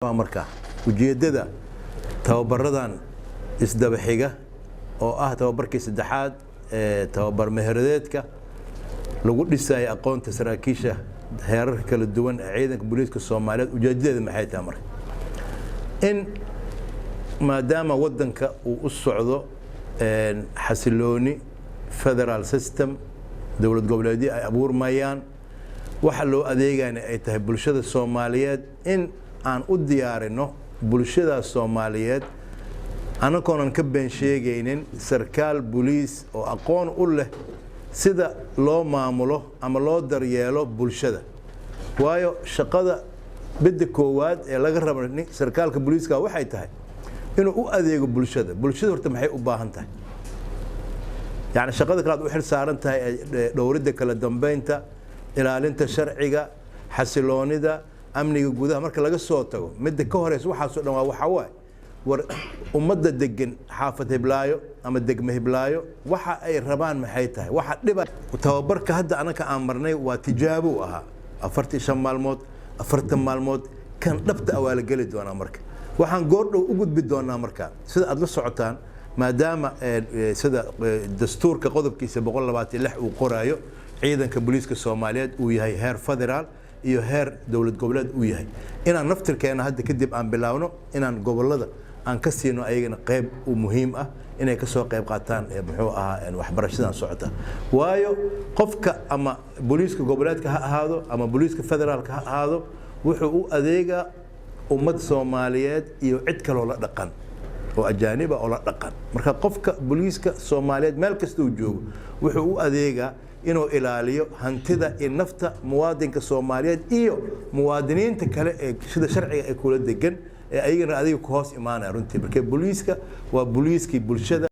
Marka ujeeddada tababaradan isdaba xiga, oo ah tababarkii saddexaad ee tababar meheradeedka lagu dhisayo aqoonta saraakiisha heerarka kala duwan ee Ciidanka Booliiska Soomaaliyeed, ujeedadeeda maxay tahay? Marka in maadaama waddanka uu u socdo xasilooni, federal system, dowlad goboleedyo ay abuurmayaan, waxa loo adeegayna ay tahay bulshada Soomaaliyeed, in aan u diyaarino bulshadaas Soomaaliyeed, anagoonan ka been sheegaynin, sarkaal boliis oo aqoon u leh sida loo maamulo ama loo daryeelo bulshada. Waayo, shaqada midda koowaad ee laga rabo sarkaalka booliiska waxay tahay inuu u adeego bulshada. Bulshada horta maxay u baahan tahay? Yani shaqada kale aad u xil saaran tahay ee dhowridda kala dambeynta, ilaalinta sharciga, xasiloonida, amniga gudaha marka laga soo tago, midda ka horeysa waxaasoo dhan waa waxaa waaye: war ummadda degan xaafad hiblaayo ama degme hiblaayo waxa ay rabaan maxay tahay? Waxa dhiba? Tababarka hadda anaka aan marnay waa tijaabo u ahaa 45 maalmood, 40 maalmood. Kan dhabta ah waa la geli doonaa. Marka waxaan goordhow u gudbi doonaa, marka sida aad la socotaan, maadaama sida dastuurka qodobkiisa 126 uu qoraayo, Ciidanka Booliiska Soomaaliyeed uu yahay heer federaal iyo heer dowlad goboleed uu yahay, inaan naftirkeena hadda kadib aan bilaawno inaan gobolada aan ka siino ayagana qayb u muhiim ah inay kasoo qayb qaataan, muxuu ahaa, waxbarashadan socota. Waayo, qofka ama booliiska goboleedka ha ahaado ama booliiska federaalka ha ahaado, wuxuu u adeegaa ummad Soomaaliyeed iyo cid kaloo la dhaqan oo ajaaniba oo la dhaqan. Marka qofka booliiska Soomaaliyeed meel kasta uu joogo wuxuu u adeegaa inuu ilaaliyo hantida iyo nafta muwaadinka Soomaaliyeed iyo muwaadiniinta kale ee sida sharciga ay kula degan ee ayagana adiga ku hoos imaanaya runtii. Marka booliiska waa booliiskii bulshada.